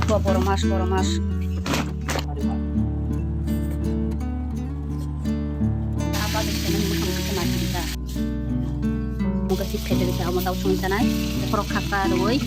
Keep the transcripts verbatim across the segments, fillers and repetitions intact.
Bo boro mas, boro mas. Apa de sene mukha mukha ma kita. Mukha sip khaide khe amo tau song sanai. Khorok khakha roi.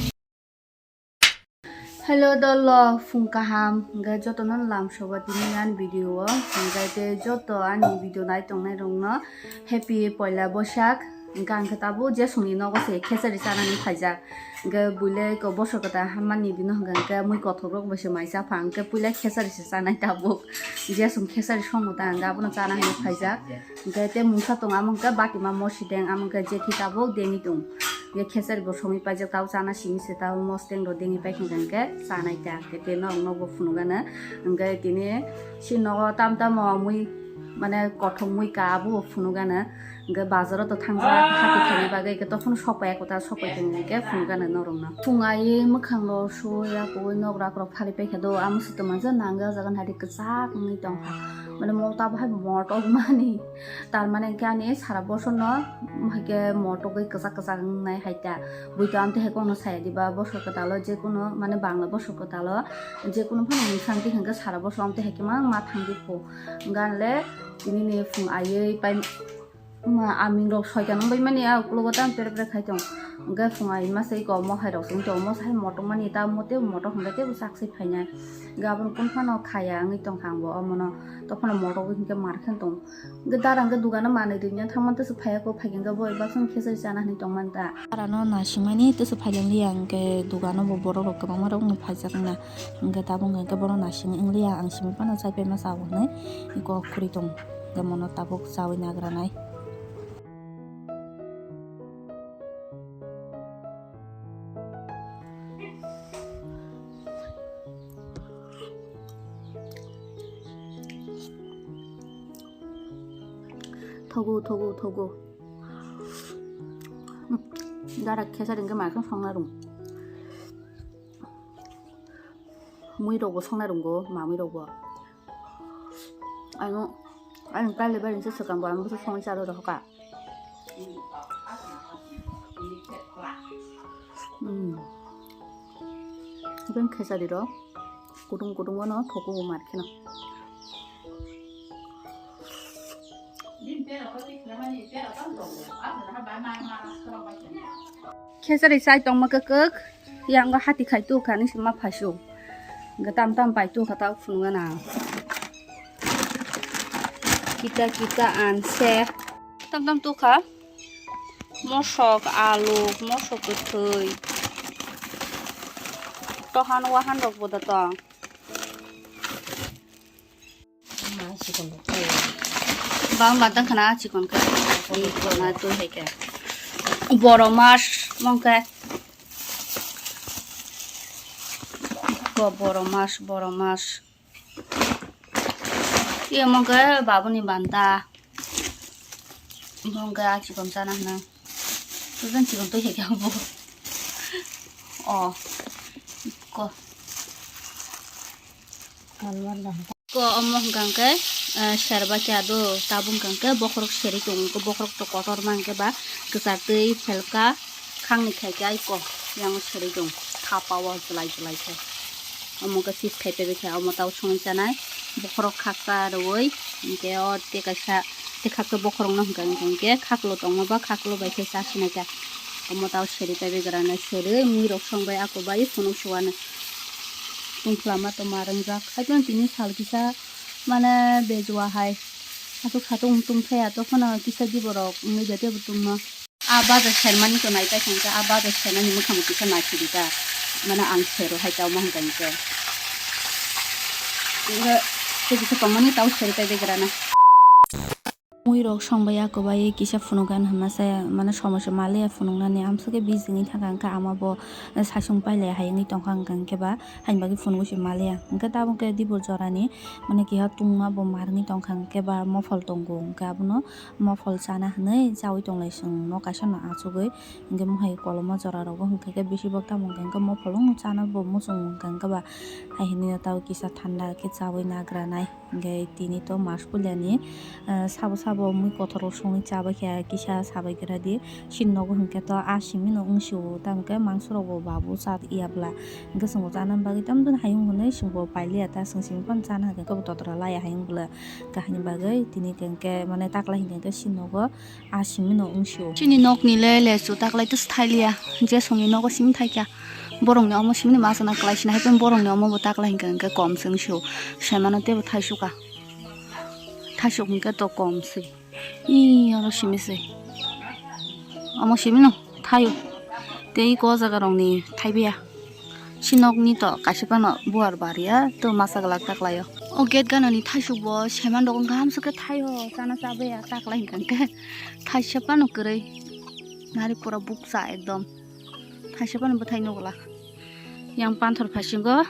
Hello dolo, phung kaham. Hingke joto no lam soba tini ani video o. Hingke te joto ani video nai tongnai rok no happy poila boisak. Hingke ang khe tabuk Jesung ni nogo se khesari chanani phaijak. Hingke buile ko bosor kwtal hammani dino hingka hingke mui kothok rok bai se mai cha pha. Hingke puila khesari se chanai tabuk. Jesung khesari songo ta hingke abono chana hinwi phaijak. Hingke te mungsa tongo amo hingke batima mosideng amo hingke jethi tabuk dengwi tong. Hingke khesari bo songwi paijak tabuk chana simi se tabuk mosteng rok dengwi paikha hingke chanai ta. Hingke te norok nogo phunukgana. Hingke tini si nogo tam tamo mui mane kothok mui ka abo phunukgana. Hingke bazaro to thangjak hati khaina bagwi hingke tophano sok pai kota sok pai tongmani hingke phunukgana norokno. Phung ai mwkhang rok sui yakui nok rak rok phari paikha do amo se tongmani je nangya jaga hati kwchak wngwi tongkha. Mane mo tabuk hai motok mani tar mane hingke ani sara bosor no hingke motok bai kwchak kwchak wngnai hai ta. Bui to amtwi hai kokno saya diba bosor kwtal o jekunu mane bangla bosor kwtal o jekunu phano mungsa hingke sara bosor amtwi hai kwbangma thangdi phu. Hingke anle tini ni phung aiwi pai. Wngma aming rok soitan wngbai mani a ukologo tang pere pere khai tong. Hingke phung ai masa iko mohai rok se wngtong, mosa hai motok mani ta mote motok hingke tebo chak se phainai. Hingke aboni kung phano khaya wngwi tongkha ang bo omono. Tophano motok hingke mar khe tong. Hingke dara hingke dogano manwi rwna thangma tese phaiya ko phaikhe hingke bo baksa khesari chana hinwi tongmani ta. Dara no nasingmani tese phailang liya hingke dogano bo borok rok kwbangma rok wngwi phaijak wngna. Hingke tabuk hingke bono nasing wng liya ang simi phano chaipai ma cha bo hinwi iko khuri tong. Hingke mono tabuk chawi nagranai. Thogo, thogo, thogo. Dara khesari hingke maikhe songna rung. Mui rok bo songna rungo, mamui rok bo. Ano, ano kaile bai ringsa swkang bo, ano bwsa songwi cha rw rw kha. Hmm. Iben khesari rok, kutung kutung bono thoku bo mar kheno. Khesari chai tongma kwk kwk. Yang hati khai tu kha ni sima phaisu. Ga tam tam pai tu kha ta phunga na. Kita kita anse. Tam tam tu kha. Mosok, alu, mosok kwthwi. Tohan wahan rok bo da tong. Bang bantang khana chikon khe. Ni khana tu hai khe. Boro mas mong khe. Ko boro mas, boro mas. Iya mong khe babuni banta. Mong khe a chikon chana hwnwi. Tujan chikon tu hai khe bo. Oh. Ko. Ko omo hwnkha hwnkhe, eh, serba khe ado tabuk hwnkha hwnkhe bokhorok serwi tongo, bokhorok to kotorma hwnkhe ba kwchar twi phelka khangni khaikhe aiko yang serwi tong khapao jwlai jwlai khe. Omo khe chips khai paibai khe omo tao songwi chanai bokhorok khaksa rwui hinkhe o tei kaisa tei khaksa bokhorokno hwnkha hwnkhe khaklo tongma ba khaklo bai khe chasinai kha. Omo tao serwi paibai grana serwi muirok songbai ako bai phunuk suwano. Tungphla ma tongma rwngjak. Haiphano tini sal kisa mane bejua hai. Aswk satung tungthaya, tophano kisa diborok wngwi de teibo tungma. A baja sermani to nai paikha hwnkhe, a baja sermani mwkhang kisa naisidi ta. Mane ang sero hai tamo hwnkha hwnkhe. Tei kisa tongmani tao seri paibai grana. Muirok songbai ya kwbai kisa phunukgan hwnma se mane somoi se maliya phunuknani amswk khe bijingwi thangkha hwnkhe ama bo saichung pailai hai wngwi tongkha hwnkha hwnkhe ba haini bagwi phunugwi se maliya hwnkhe tabuk khe dibor jorani mane keha tungma bo marwngwi tongkha hwnkhe ba mophol tongo hwnkhe abono mophol chana hwnwi chawi tonglai chwng no kaisa no achugwi hwnkhe mohai koloma jora rogo hwnkhe khe bisi bok tamo hwnkha hwnkhe mophol wng chana bo muchung hwnkha hwnkhe ba hai hwnwi tabo kisa thanda khe chawi nagranai. Hingke tini to mas puilani, ah, sabo sabo Bo mui kotor rok songwi chabai khe kisa sabai gra di. Chini nogo hinkhe to a simi no wng sio, tamo khe mangso rok bo babu cha ya bla. Hinkhe chwng bo chana bagwi tamo dun hayung hwnwi chwng bo pailiya ta, chwng simi phano chana hinkhe bo totra laya hayung bla. Kahini bagwi tini hinkhe mane taklai hinkhe chini nogo a simi no wng sio. Chini nok ni le lesu taklai to thai liya. Je songni nogo simi thai kha. Borok ni omo simi ni masa na klai sina hai borok ni omo bo taklai hinkhe hinkhe kom se wng sio. Semano tebo thai suka. Thai suk hinkhe to kom se. Ih, oro simi se. Omo simi no thaio. Tei iko jaga rok ni thaibiya. Si nok ni to kaisa phano buar bariya to masa glak taklaio. O gate gana ni thaisuk bo seman rok wngkha hamsuk khe thaio chana chabaya taklai hinkha hinkhe thaisa phano kwrwi. Nari pura bukcha ekdom. Thaisa phano bwthai nukla. Yang panthor phasingo.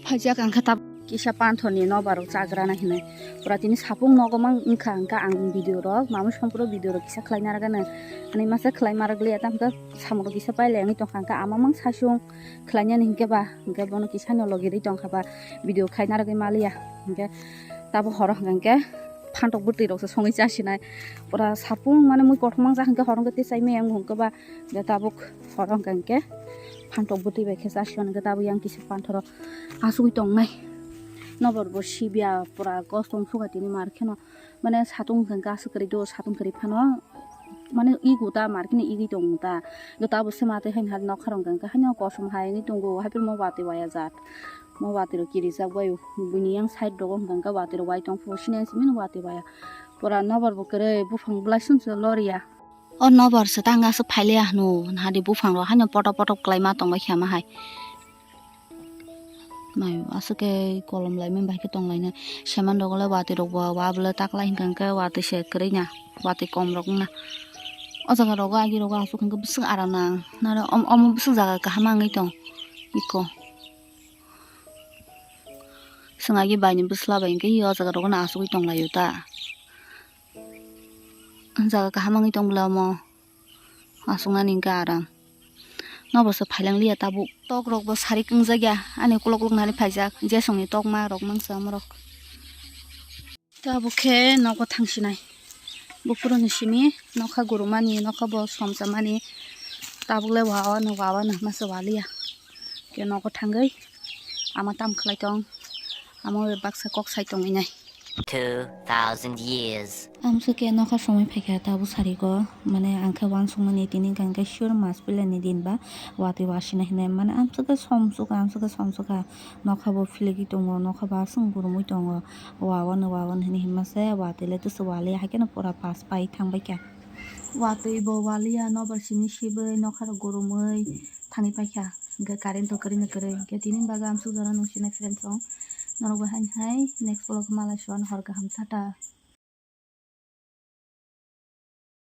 Phaijak ang khe tab kisa panthor ni nobar rok chagra na hinwi. Pura tini sapung nogo mang wngkha ang khe ang video rok. Mama songpro video rok kisa khlai narwgano. Ani masa khlai marwk liya tam khe samung rok kisa pailai wngwi tongkha ang khe ama mang sasung khlai nani hinkhe ba. Hinkhe bono kisa no logi rwi tongkha ba video khai narwgwi maliya. Hinkhe tabo horo hinkhe phantok bwtwi rok se songwi chasinai. Pura sapung mane mui kothomang jak hinkhe horo hinkhe tei chai maya wng hinkhe ba. Hinkhe tabuk horo hinkhe phantok bwtwi bai khe chasio hinkhe tabuk yang kisa panthoro asugwi tongnai. Nobar bo sibiya pura gos tong suka tini mar kheno mane satung hinkhe aswk kwrwi do satung kwrwi phano mane igu ta mar kheno igwi tongo ta. Hinkhe tabuk se matwi haino nokha rok hinkhe haino kosom hai wngwi tongo haphir mo watwi waya jat. Mo watwi rok kirijak bai buini yang side rogo hinkhe watwi rok wai tong phuru sini simi watwi waya. Pura nobar bo kwrwi buphang bwlai sung se loriya. O nobar se tang aswk phailiya hwno, nahadi buphang rok haino poto poto kwlai ma tongbai kha ma hai. Mai aswk khe kolom lai mani bai khe tong lainai. Seman rok le watwi rok bo wa bwle taklai hinkha hinkhe watwi se kwrwi na, watwi kom rok wngna. O jaga rogo agi rogo aswk hinkhe bwswk aram nang. Naro om-, omo bwswk jaga kaham wngwi tong. Iko. Chwng agi bai ni bwsla bai hinkhe o jaga rogo no asugwi tong laio ta. Jaga kaham wngwi tong bwla omo. Aswknani hinkhe aram. Nobo se phailang liya tabuk. Tok rok bo sarik wngjakya. Ani ukulok ukulok nani phaijak. Jesongni tokma rok mangsa omorok. Tabuk khe nogo thangsinai. Buphuruni simi nokha gurumani, nokha bo somsomani. Tabuk le wa wano, wa wano hwnma se wa liya. Khe nogo thangwi ama tam khlai tong. Amo baksa kok sai tongwi nai. Two thousand years. Amswk khe nokha somwi phaikha tabuk sarigo, mane ang khe uansukmani tini hwnkha hwnkhe sure mas pilani din ba watwi wasina hinwi mane amswk khe somsukha, amswk khe somsukha nokha bo philigwi tongo, nokha bo aswk gurumwi tongo, wa wano wa wano hinwi hinma se watwi le twswk wa liya, haikheno pura pas pai thangbaikha. Watwi bo waliya, nobar simi sibwi nokha rok gurumwi thangwi paikha, hwnkhe current to kwrwino kwrwi, hwnkhe tini bagwi amswk jora nungsinai friends rok, norok bai haino hai next vlog malai suan hor kaham, tata.